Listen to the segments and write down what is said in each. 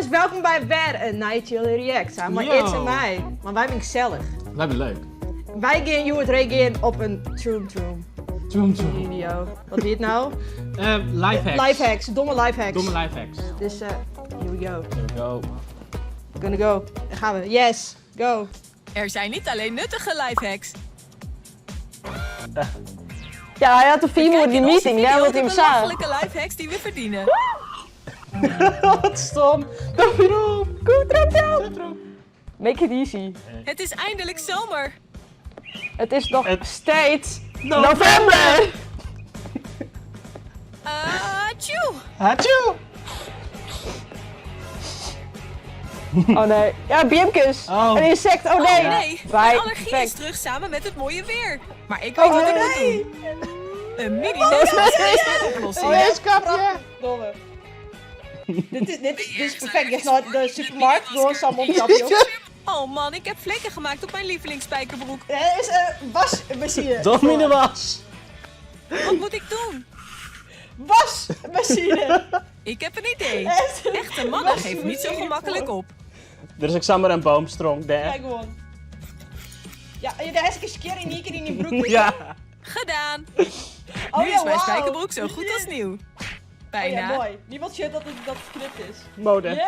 Jonges, welkom by wer in nije Chille React. Samen mei Yo. Ids en my. Want wy binne gesellich. Wy binne leuk. Wy gean hjoed reagearjen op in Troom Troom Troom troom. video. Wat wie it no? Lifehacks. Lifehacks, domme lifehacks. Domme lifehacks. Dus here we go. Here we go. Gonna go. Daar gaan we. Yes, go. Er zijn niet alleen nuttige lifehacks. Ja, hy hat de fiif oer Kijk die in onze meeting, video dêr de wurdt him sa. belachelijke lifehacks die we verdienen. Wat stom. Troom. Goed, troom, troom. Troom. Make it easy. Het is eindelijk zomer. It is noch Het- steeds novimber! Atjoe. Atjoe. Oh nee. Ja, beamkes. Oh. Een insect, oh nee. Oh nee, Wij- mijn allergie is perfect. terug samen met het mooie weer. Maar ik Oh, weet wat ik nee. moet doen. Een mini neus is de oplossing. Neuskapje. Domme. Dit is perfect. Je gaat naar de supermarkt door zo'n mondkapje op. Oh man, ik heb vlekken gemaakt op mijn lievelingsspijkerbroek. Er is een wasmachine. Domine was. Wat moet ik doen? Wasmachine. Ik heb een idee. Er is een Echte mannen geven niet zo gemakkelijk op. Er is ook zomaar een boomstronk daar. Kijk gewoon. Ja, en daar is een keer in één keer in die broek. Ja. Gedaan. Oh, Nu ja, is mijn wauw. spijkerbroek zo goed als nieuw. Oh Bijna. ja, mooi. Niemand ziet dat het dat het geknipt is. Mode. Yeah.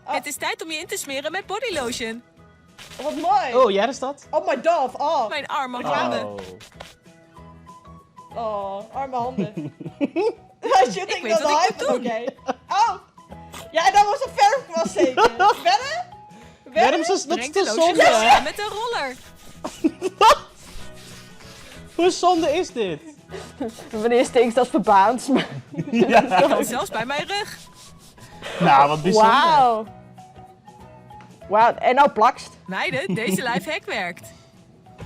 Oh, Het is tijd om je in te smeren met bodylotion. wat mooi. Oh, jij is dat? Oh, my dove. Oh. Mijn arme handen. Oh. Oh, arme handen. Shit, ik weet dat wat ik hype. moet Oké. Oh. Ja, en dan was de verfkwast zeker. Verder? Waarom is dat is Breng te de lotion zonde? samen met een roller. Hoe zonde is dit? Wanneer stinkt dat verbaasd me. Ja. Zelfs bij mijn rug. Nou, wat bijzonder. Wauw. Wauw, en nou plakst. Meiden, deze lifehack werkt.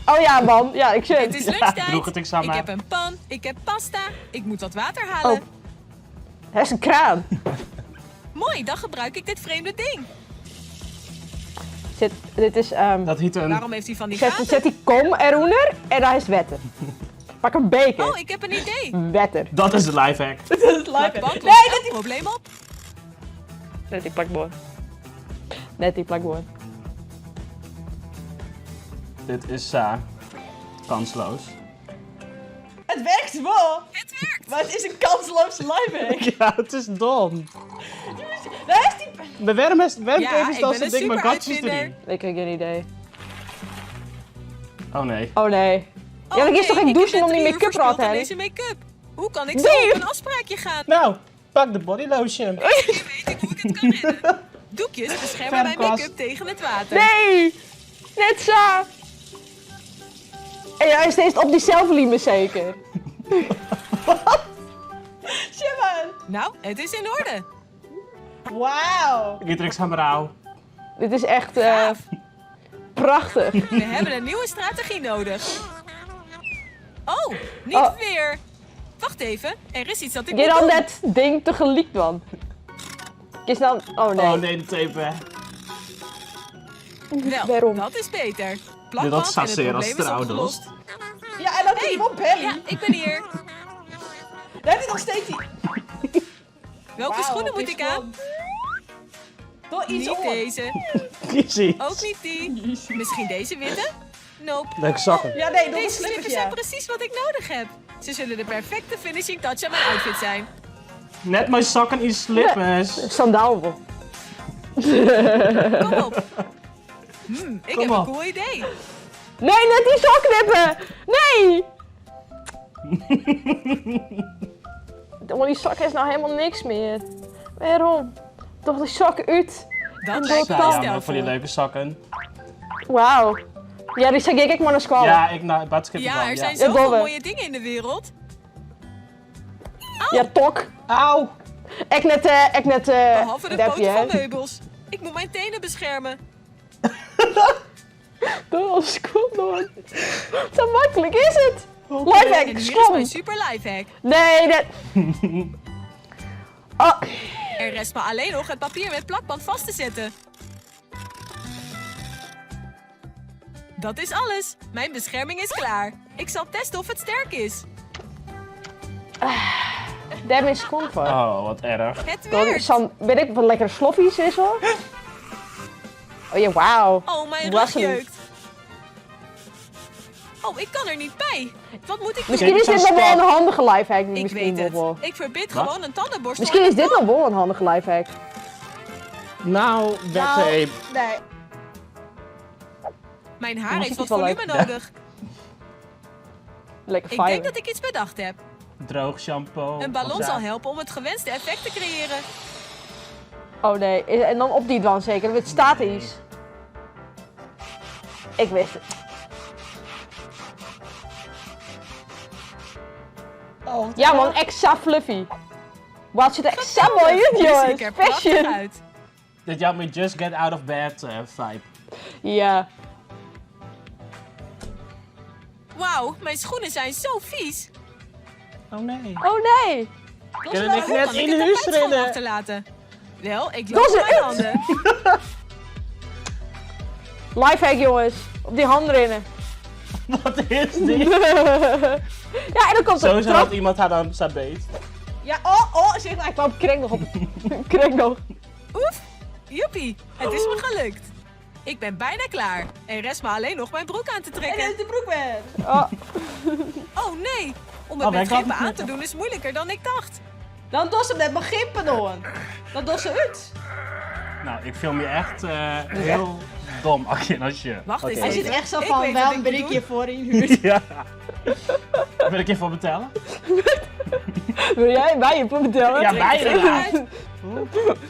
Oh ja, man. Ja, ik zit. Het is lunchtijd. droeg het examen. Ik heb een pan, ik heb pasta, ik moet wat water halen. Oh. Hij is een kraan. Mooi, dan gebruik ik dit vreemde ding. Zit, dit is, Dat heet een... Waarom heeft hij van die zet, gaten? zet die kom eronder en daar is wetter. Pak een beker. Oh, ik heb een idee. Wetter. Dat is de lifehack. Dat is het live. Plakband Nee, lost dat elk probleem op. Net die plakboord. Net die plakboord. Dit is kansloos. Het werkt wel, Het werkt. maar het is een kansloze lifehack. Ja, het is dom. Daar is die... Maar waarom is, waarom Ja, geven ze ik dat ben soort een ding maar gatjes superuitvinder. erin? Ik heb geen idee. Oh nee. Oh nee. Oh, Ja, maar ik is toch nee, geen ik douchen heb om die net drie uur make-up eraf verspild te aan hebben? deze make-up. Hoe kan ik zo Nee. op een afspraakje gaan? Nou, pak de body lotion. Nu weet ik hoe ik het kan redden. Doekjes beschermen mijn Verfkwast. make-up tegen het water. Nee! Net zo! En jij is steeds op die zelfliemen zeker. Shit, man. Nou, het is in orde. Wauw. Ik trek samen Dit is echt Gaaf. prachtig. We hebben een nieuwe strategie nodig. Oh, niet Oh. weer. Wacht even, er is iets dat ik Je moet dan doen. dat ding tegelijk dan. Is dan. Oh nee. Oh nee, de tape hè. Wel, Waarom? dat is beter. Ja, Plakband dat en het staat zeer als probleem is trouwdos. opgelost. Ja, en dan hey. iemand bellen. Ja, ik ben hier. Daar heb je nog steeds die... Welke Wauw, schoenen moet het is ik aan? gewoon- Door iets Niet om. deze, Precies. ook niet die. Misschien deze witte? Nope. Leuke zakken. Ja, nee, door de Deze slippers, slippers ja. zijn precies wat ik nodig heb. Ze zullen de perfecte finishing touch aan mijn outfit zijn. Net mijn zakken in slippers. Sandaal. Kom op. Ik Kom heb op. een cool idee. Nee, net die sok knippen! Nee! Oh, die sok is nou helemaal niks meer. Waarom? Toch die sok uit. Dat En lijkt me door Ja, een maar voor die stijlvol. leuke zakken. Wauw. Ja, die zeg ik maar naar school. Ja, ik nou, het Ja, er zijn Ja, zoveel domme. mooie dingen in de wereld. Ja, tok. Auw. Ik net, ik net, Behalve de depje, poten hè. van meubels. Ik moet mijn tenen beschermen. Dat was cool, man. Zo makkelijk is het. Lifehack, En hier is schoon. mijn super lifehack. Nee, dat... Oh, Er rest me alleen nog het papier met plakband vast te zetten. Dat is alles. Mijn bescherming is klaar. Ik zal testen of het sterk is. Dêr bin skuon foar. Oh, wat erch. Het Dat werkt. Sa'n, weet ik wat lekkere sloffies is hoor. Oh ja, wauw. Oh, mijn rug Wasselen. jeukt. Oh, ik kan er niet bij. Wat moet ik doen? Misschien is Zo'n dit nog wel stap. een handige lifehack. Ik Misschien weet het. nog wel. Ik verbind Wat? gewoon een tandenborstel. Misschien is dit nog wel een handige lifehack. Nou, Nou, Bette. nee. Mijn haar Muziek heeft is wat wel leuk. volume nodig. Lekker Ik fire. denk dat ik iets bedacht heb. Droog shampoo. Een ballon Of zal zo. helpen om het gewenste effect te creëren. Oh nee, en dan op die dwan zeker. Het statisch. Ik wist het. Oh, wat Ja man, extra fluffy. Wat zit er extra mooi uit, Nu zie jongens. ik er prachtig Fashion. uit. Dit jouwt me just get out of bed vibe. Ja. Wauw, mijn schoenen zijn zo vies. Oh nee. Oh nee. Kunnen ik Hoe net kan ik in het huis tapijt schoon rennen? achterlaten? Wel, ik Dat loop is op mijn het. handen. Lifehack jongens. Op die handen rennen. Wat is dit? Ja, en dan komt er een Sowieso trap. dat iemand haar dan staat beet. Ja, oh, zeg maar. Ik kwam krek nog op. Krek nog. Oef, joepie, het is me gelukt. Ik ben bijna klaar. En rest me alleen nog mijn broek aan te En dan trekken. is de broek weg. Oh. Oh nee, om het Oh, met mijn gimpen kat- aan te doen is moeilijker dan ik dacht. Dan doet ze net mijn gimpen door. Dan doet ze uit. Nou, ik film je echt heel dom, Akje, als je. Wacht Oké. eens Hij even. zit echt zo Ik van, weet wat waarom ik ben moet ik doen. hiervoor ingehuurd? Ja. Wil ik je voor betalen? Wil jij mij je voor vertellen? Ja, mij Trek inderdaad. het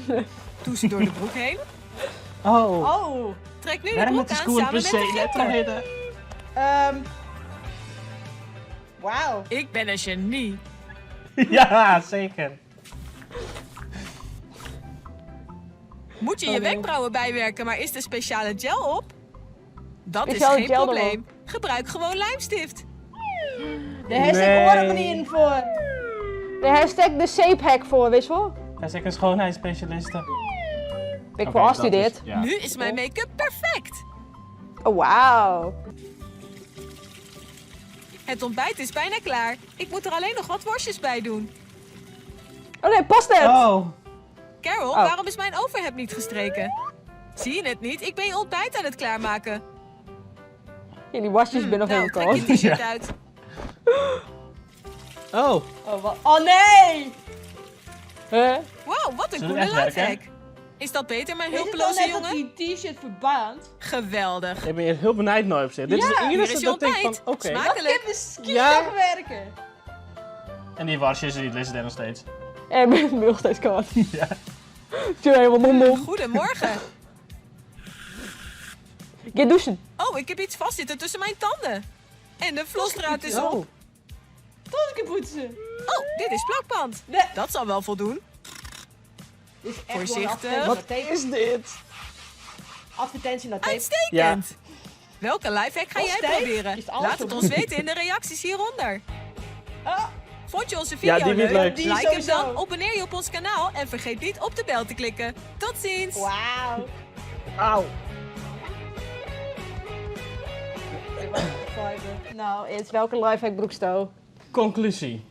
uit. Doe ze door de broek heen. Oh. Oh. Trek nu de Waarom broek moet de aan schoen samen per met se de letter gimper. heten? Wauw. Ik ben een genie. Ja, zeker. Moet je je wenkbrauwen bijwerken, maar is de speciale gel op? Dat is Speciale geen gel probleem. Gebruik gewoon lijmstift. De hashtag Nee. orenmanieren voor. De hashtag de zeephack voor, weet je wel? Hij is echt een schoonheidsspecialiste. Ben ik Oké, voor afgestudeerd. dat is- Ja. Nu is mijn make-up perfect. Oh, wauw. Het ontbijt is bijna klaar. Ik moet er alleen nog wat worstjes bij doen. Oh nee, past net. Oh. Carol, Oh. waarom is mijn overhemd niet gestreken? Zie je het niet? Ik ben je ontbijt aan het klaarmaken. Ja, die wasjes ben nog Nou, helemaal trek je koud. t-shirt Ja. uit. Oh. Oh, wat? Oh nee! Huh? Wow, wat een Zullen we coole echt werken? lifehack. Is dat beter, mijn Is het dan hulpeloze net dat jongen? die t-shirt verbaand? Geweldig. Ik ben hier heel benijd naar op zich. Dit is de Ja, Hier enige is je dat ik denk ontbijt. van, oké. Dat Smakelijk. kind is ski Ja. werken. En die wasjes, die liggen er nog steeds. En ik ben nog steeds koud. Ja. Ik zit helemaal dom dom. Goedemorgen. Ga douchen. Oh, ik heb iets vastzitten tussen mijn tanden. En de flosdraad is op. Oh. Tandje poetsen. Oh, dit is plakband. Nee. Dat zal wel voldoen. Dit is echt Voorzichtig. gewoon een Wat advertentie is dit? Advertentie naar tape. Uitstekend. Welke lifehack ga Kost jij tijd, proberen? is alles Laat het op. ons weten in de reacties hieronder. Oh, Vond je onze video Ja, die leuk? vind ik leuk. Die Like hem sowieso. dan, abonneer je op ons kanaal en vergeet niet op de bel te klikken. Tot ziens! wauw. Auw. Nou, is welke lifehack broeksto? Conclusie.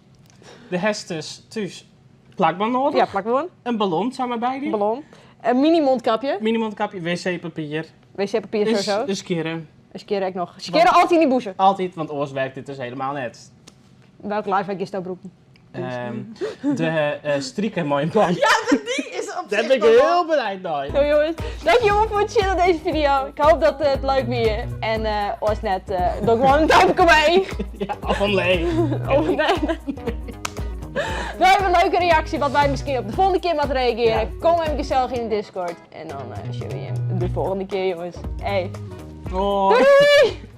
De hestes thuis plakband nodig. Ja, plak gewoon. Een ballon samen bij die. Ballon. Een mini mondkapje. Mini-mondkapje, wc-papier. Wc-papier Dus, sowieso. dus keren. Een skeren ook nog. Skeren altijd in die boezen. Altijd, want oors werkt dit dus helemaal net. Welke lifehack is dat broek? De strikken mooi in plan. Ja, maar die is op Daar zich ben ik nog wel- heel benijd naar. Zo jongens, dankjewel voor het chillen deze video. Ik hoop dat het leuk weer. En was net nog gewoon een duimpje mee. Ja, of omleeg. Of nee. Doe even een leuke reactie wat wij misschien op de volgende keer moeten reageren. Ja. Kom even gezellig in de Discord. En dan zien we je de volgende keer jongens. Hey. Hoi. Doei doei!